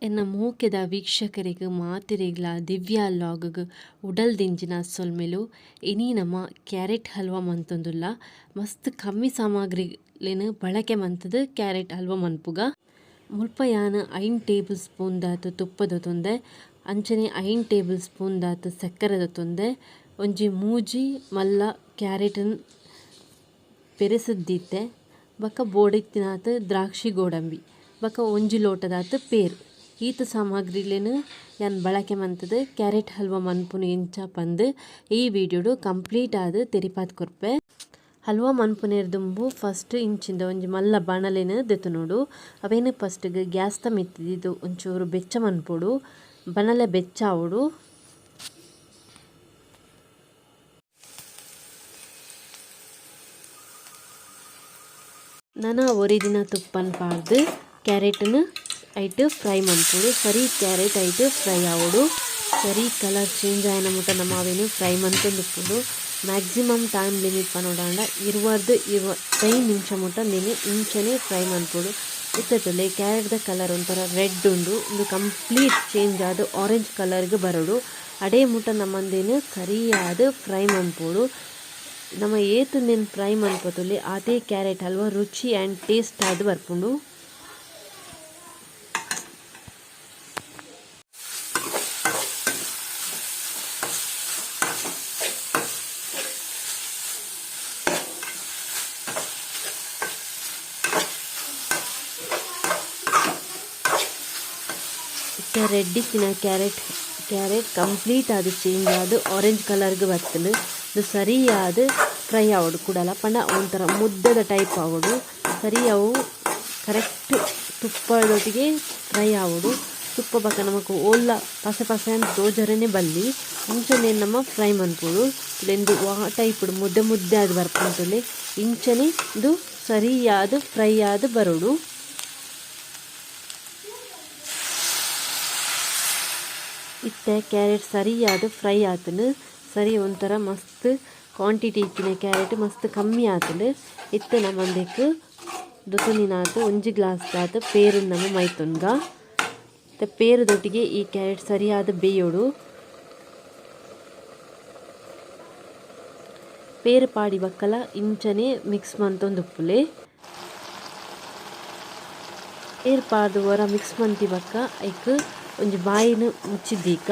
ಎನ್ನ ಮೋಕೆದ ವೀಕ್ಷಕರೆಗ್ ಮಾತೆರೆಗ್ಲಾ ದಿವ್ಯ ಲಾಗ್ ಉಡಲ್ ದಿಂಜಿನ ಸೊಲ್ಮೆಲು. ಇನಿ ನಮ ಕ್ಯಾರೆಟ್ ಹಲ್ವ ಮಂತೊಂದುಲ್ಲ. ಮಸ್ತ್ ಕಮ್ಮಿ ಸಾಮಗ್ರಿಲೆನ್ ಬಳಕೆ ಮಂತುದು ಕ್ಯಾರೆಟ್ ಹಲ್ವ ಮನ್ಪುಗ. ಮುಲ್ಪ ಯಾನ್ 5 ಟೇಬಲ್ ಸ್ಪೂನ್ ದಾತ್ ತುಪ್ಪ ದೊತೊಂದೆ. ಅಂಚನೆ 5 ಟೇಬಲ್ ಸ್ಪೂನ್ ದಾತ್ ಸಕ್ಕರೆ ದೊತೊಂದೆ. ಒಂಜಿ ಮೂಜಿ ಮಲ್ಲ ಕ್ಯಾರೆಟ್ ನ್ ಪೆರೆಸುದ್ ದೀತೆ. ಬೊಕ ಬೋಡಿತ್ತಿನಾತ್ ದ್ರಾಕ್ಷಿ ಗೋಡಂಬಿ. ಬೊಕ ಒಂಜಿ ಲೋಟದಾತ್ ಪೇರ್. ಈತ್ ಸಾಮಗ್ರಿಲೆನ್ ಯಾನ್ ಬಳಕೆ ಮಂತುದು ಕ್ಯಾರೆಟ್ ಹಲ್ವ ಮನ್ಪುನು ಎಂಚ ಪಂದ್ ಈ ವಿಡಿಯೋಡು ಕಂಪ್ಲೀಟ್ ಆದ್ ತೆರಿಪಾದ್ ಕೊರ್ಪೆ. ಹಲ್ವ ಮನ್ಪುನೆರ್ ದುಂಬು ಫಸ್ಟ್ ಇಂಚಿಂದ ಒಂಜಿ ಮಲ್ಲ ಬಾಣಲೆನ್ ದೆತೊನೊಡು. ಅವೇನ್ ಫಸ್ಟ್ ಗ್ ಗ್ಯಾಸ್ ದ ಮಿತ್ತ್ ದೀದ್ ಒಂಚೂರು ಬೆಚ್ಚ ಮನ್ಪೊಡು. ಬಾಣಲೆ ಬೆಚ್ಚ ಆವೊಡು. ನನ ಒರಿದಿನ ತುಪ್ಪನ್ ಪಾಡ್ದ್ ಕ್ಯಾರೆಟ್ ನ್ ಐಟ್ ಫ್ರೈ ಮನ್ಪೊಡು. ಸರಿ ಕ್ಯಾರೆಟ್ ಐಟ್ ಫ್ರೈ ಆವೊಡು. ಸರಿ ಕಲರ್ ಚೇಂಜ್ ಆಯಿನ ಮುಟ ನಮ ಅವೆನ್ ಫ್ರೈ ಮಂತೊಂದುಪ್ಪೊಡು. ಮ್ಯಾಕ್ಸಿಮಮ್ ಟೈಮ್ ಲಿಮಿಟ್ ಪನೊಡಾಂಡ 20 ರ್ದ್ 25 ನಿಮಿಷ ಮುಟ ನೆನ್ ಇಂಚನೆ ಫ್ರೈ ಮನ್ಪೊಡು. ಇತ್ತೆ ತೂಲೆ ಕ್ಯಾರೆಟ್ ದ ಕಲರ್ ಒಂಥರ ರೆಡ್ ಉಂಡು. ಉಂದು ಕಂಪ್ಲೀಟ್ ಚೇಂಜ್ ಆದ್ ಆರೆಂಜ್ ಕಲರ್ ಗ್ ಬರೊಡು. ಅಡೇ ಮುಟ ನಮ ಉಂದೆನ್ ಸರಿಯಾದ್ ಫ್ರೈ ಮನ್ಪೊಡು. ನಮ ಏತ್ ಉಂದೆನ್ ಫ್ರೈ ಮನ್ಪೊತೊಲಿ ಆತೇ ಕ್ಯಾರೆಟ್ ಹಲ್ವ ರುಚಿ ಆ್ಯಂಡ್ ಟೇಸ್ಟ್ ಆದ್ ಬರ್ಪುಂಡು. ಇತ್ತೆ ರೆಡ್ ಇತ್ತಿನ ಕ್ಯಾರೆಟ್ ಕ್ಯಾರೆಟ್ ಕಂಪ್ಲೀಟ್ ಆದ್ ಚೇಂಜ್ ಆದ್ ಆರೆಂಜ್ ಕಲರ್ ಗ್ ಬತ್ತ್ಂಡ್. ಉಂದು ಸರಿಯಾದ್ ಫ್ರೈ ಆವೊಡು ಕುಡಲ ಪಂಡ ಒಂಥರ ಮುದ್ದೆದ ಟೈಪ್ ಆವೊಡು. ಸರಿ ಅವು ಕರೆಕ್ಟ್ ತುಪ್ಪದೊಟ್ಟಿಗೆ ಫ್ರೈ ಆವೊಡು. ತುಪ್ಪ ಬೊಕ ನಮಕ್ ಓಲ್ಲ ಪಸೆ ಪಸೆ ಅಂದ್ ತೋಜರೆನೆ ಬಲ್ಲಿ. ಅಂಚನೆ ನಮ ಫ್ರೈ ಮನ್ಪೊಡು. ಉಂದು ವಾ ಟೈಪ್ ಡ್ ಮುದ್ದೆ ಮುದ್ದೆ ಆದ್ ಬರ್ಪುಂಡು ತೂಲೆ ಇಂಚನೆ ಉಂದು ಸರಿಯಾದ್ ಫ್ರೈ ಆದ್ ಬರೊಡು. ಇತ್ತೆ ಕ್ಯಾರೆಟ್ ಸರಿಯಾದ್ ಫ್ರೈ ಆತ್ಂಡ್. ಸರಿ ಒಂಥರ ಮಸ್ತ್ ಕ್ವಾಂಟಿಟಿ ಇತ್ತಿನ ಕ್ಯಾರೆಟ್ ಮಸ್ತ್ ಕಮ್ಮಿ ಆತ್ಂಡ್. ಇತ್ತೆ ನಮ ಉಂದೆಕ್ ದೊತೊನಿನಾತ್ ಒಂಜಿ ಗ್ಲಾಸ್ ದಾತ್ ಪೇರುನ್ ನಮ ಮೈತೊನ್ಗ. ಇತ್ತೆ ಪೇರುದೊಟ್ಟಿಗೆ ಈ ಕ್ಯಾರೆಟ್ ಸರಿಯಾದ್ ಬೇಯೊಡು. ಪೇರು ಪಾಡಿ ಬಕ್ಕಲ ಇಂಚನೆ ಮಿಕ್ಸ್ ಮಂತೊಂದುಪ್ಪುಲೆ. ಪೇರ್ ಪಾಡ್ದ್ ಒರ ಮಿಕ್ಸ್ ಮಂತಿ ಬೊಕ್ಕ ಐಕ್ ಒಂಜಿ ಬಾಯಿನ್ ಮುಚ್ಚಿದ್ ದೀಕ.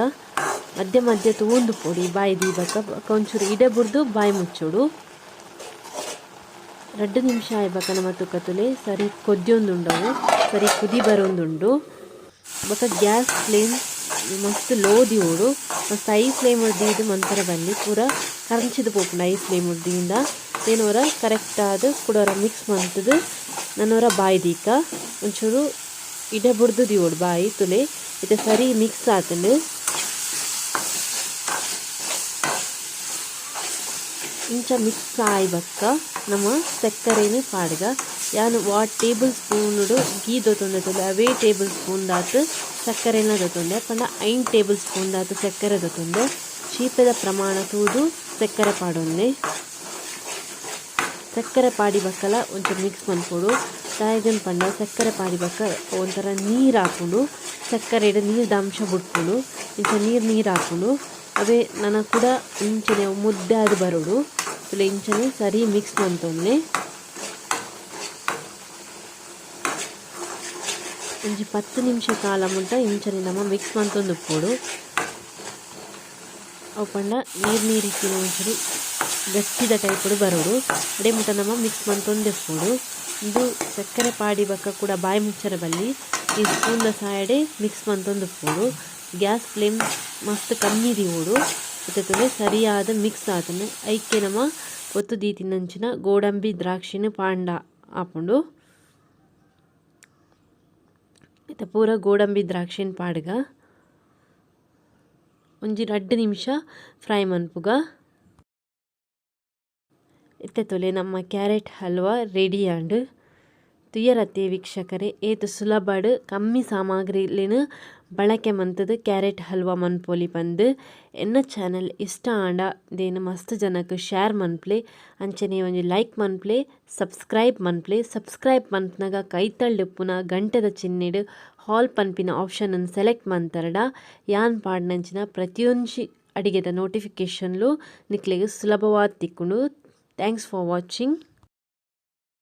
ಮಧ್ಯ ಮಧ್ಯ ತೂವೊಂದುಪ್ಪೊಡು ಈ ಬಾಯಿ ದೀಬಕ ಬೊಕ್ಕ ಒಂಚೂರು ಇಡೆ ಬುಡ್ದು ಬಾಯಿ ಮುಚ್ಚೊಡು. ರಡ್ಡ್ ನಿಮಿಷ ಆಯಿ ಬೊಕ್ಕ ನಮ ತೂಕ ತೂಲೆ ಸರಿ ಕೊದ್ಯೊಂದುಂಡು ಅವು ಸರಿ ಕುದಿ ಬರೊಂದುಂಡು. ಬೊಕ್ಕ ಗ್ಯಾಸ್ ಫ್ಲೇಮ್ ಮಸ್ತ್ ಲೋ ದೀವೊಡು. ಮಸ್ತ್ ಹೈ ಫ್ಲೇಮ್ ಡ್ ದೀದ್ ಮನ್ಪರೆ ಬಲ್ಲಿ ಪೂರ ಕರ್ಂಚಿದ್ ಪೋಪುಂಡು ಹೈ ಫ್ಲೇಮ್ ಡ್ ದೀಂಡ. ಐನ್ ಒರ ಕರೆಕ್ಟ್ ಆದ್ ಕುಡ ಒರ ಮಿಕ್ಸ್ ಮಂತುದು ನನೊರ ಬಾಯಿ ದೀಕ. ಒಂಚೂರು ಇಡೆ ಬುಡ್ದು ದೀವೊಡು ಬಾಯಿ ತೂಲೆ ಇತ್ತೆ ಸರಿ ಮಿಕ್ಸ್ ಆತುಂಡು. ಇಂಚ ಮಿಕ್ಸ್ ಆಯಿ ಬೊಕ್ಕ ನಮ ಸಕ್ಕರೆನ್ ಪಾಡ್ಗ. ಯಾನ್ ವಾ ಟೇಬಲ್ ಸ್ಪೂನ್ ಡ್ ಗೀ ದೊತೊಂದೆ ತೂಲೆ ಅವೇ ಟೇಬಲ್ ಸ್ಪೂನ್ ದಾತ್ ಸಕ್ಕರೆನ್ಲ ದೊತೊಂದೆ. ಪಂಡ 5 ಟೇಬಲ್ ಸ್ಪೂನ್ ದಾತ್ ಸಕ್ಕರೆ ದೊತೊಂದೆ. ಚೀಪೆದ ಪ್ರಮಾಣ ತೂದು ಸಕ್ಕರೆ ಪಾಡೊನ್ಲೆ. ಸಕ್ಕರೆ ಪಾಡಿ ಬೊಕ್ಕಲ ಒಂಚೂರು ಮಿಕ್ಸ್ ಮನ್ಪೊಡು. ದಾಯೆಗಂದ್ ಪಂಡ ಸಕ್ಕರೆ ಪಾಡಿ ಬೊಕ್ಕ ಒಂಥರ ನೀರ್ ಆಪುಂಡು. ಸಕ್ಕರೆಡ್ ನೀರ್ದ ಅಂಶ ಬುಡ್ಪುಂಡು. ಇಂಚ ನೀರ್ ನೀರ್ ಆಪುಂಡು. ಅವೇ ನನ ಕುಡ ಇಂಚನೆ ಅವು ಮುದ್ದೆ ಆದ್ ಬರೊಡು. ತೂಲೆ ಇಂಚನೆ ಸರಿ ಮಿಕ್ಸ್ ಮಂತೊನ್ಲೆ. ಒಂಜಿ ಪತ್ತ್ ನಿಮಿಷ ಕಾಲ ಮುಟ ಇಂಚನೆ ನಮ ಮಿಕ್ಸ್ ಮಂತೊಂದು ಉಪ್ಪೊಡು. ಅವು ಪಂಡ ನೀರ್ ನೀರ್ ಇತ್ತಿನ ಒಂಚೂರು ಗಟ್ಟಿದ ಟೈಪ್ ಡ್ ಬರೊಡು. ಅಡೆ ಮುಟ ನಮ ಮಿಕ್ಸ್ ಮಂತೊಂದೆ ಉಪ್ಪೊಡು. ಉಂದು ಸಕ್ಕರೆ ಪಾಡಿ ಬೊಕ್ಕ ಕುಡ ಬಾಯಿ ಮುಚ್ಚರೆ ಬಲ್ಲಿ. ಈ ಸ್ಪೂನ್ ದ ಸಹಾಯಡೆ ಮಿಕ್ಸ್ ಮಂತೊಂದು ಉಪ್ಪೊಡು. ಗ್ಯಾಸ್ ಫ್ಲೇಮ್ ಮಸ್ತ್ ಕಮ್ಮಿ ದೀವೊಡು. ಇತ್ತೆ ತೂಲೆ ಸರಿಯಾದ್ ಮಿಕ್ಸ್ ಆತ್ಂಡ್. ಐಕೆ ನಮ ಪೊತ್ತು ದೀತಿನಂಚಿನ ಗೋಡಂಬಿ ದ್ರಾಕ್ಷಿನ್ ಪಾಡ್ಂಡ ಆಪುಂಡು. ಇತ್ತೆ ಪೂರ ಗೋಡಂಬಿ ದ್ರಾಕ್ಷಿನ್ ಪಾಡ್ಗ. ಒಂಜಿ ರಡ್ಡ್ ನಿಮಿಷ ಫ್ರೈ ಮನ್ಪುಗ. ಇತ್ತೆ ತೂಲೆ ನಮ್ಮ ಕ್ಯಾರೆಟ್ ಹಲ್ವ ರೆಡಿ ಆಂಡ್. ತೂಯರತ್ತೆ ವೀಕ್ಷಕರೇ, ಏತ್ ಸುಲಭಡ್ ಕಮ್ಮಿ ಸಾಮಗ್ರಿಲೆನ್ ಬಳಕೆ ಮಂತುದು ಕ್ಯಾರೆಟ್ ಹಲ್ವಾ ಮನ್ಪೊಲಿ ಪಂದ್. ಎನ್ನ ಚಾನೆಲ್ ಇಷ್ಟ ಆಂಡ ದೇನ್ ಮಸ್ತ್ ಜನಕ್ ಶೇರ್ ಮನ್ಪುಲೆ, ಅಂಚನೆ ಒಂಜಿ ಲೈಕ್ ಮನ್ಪುಲೆ, ಸಬ್ಸ್ಕ್ರೈಬ್ ಮನ್ಪುಲೆ. ಸಬ್ಸ್ಕ್ರೈಬ್ ಮನ್ಪುನಗ ಕೈತಲ್ಡ್ ಉಪ್ಪುನ ಗಂಟೆದ ಚಿಹ್ನೆಡ್ ಆಲ್ ಪನ್ಪಿನ ಆಪ್ಷನ್ ನ್ ಸೆಲೆಕ್ಟ್ ಮಂತರ್ಡ ಯಾನ್ ಪಾಡ್ನಂಚಿನ ಪ್ರತಿಯೊಂಜಿ ಅಡಿಗೆದ ನೋಟಿಫಿಕೇಶನ್ ಲು ನಿಕ್ಲೆಗ್ ಸುಲಭವಾದ್ ತಿಕ್ಕುಂಡು. Thanks for watching.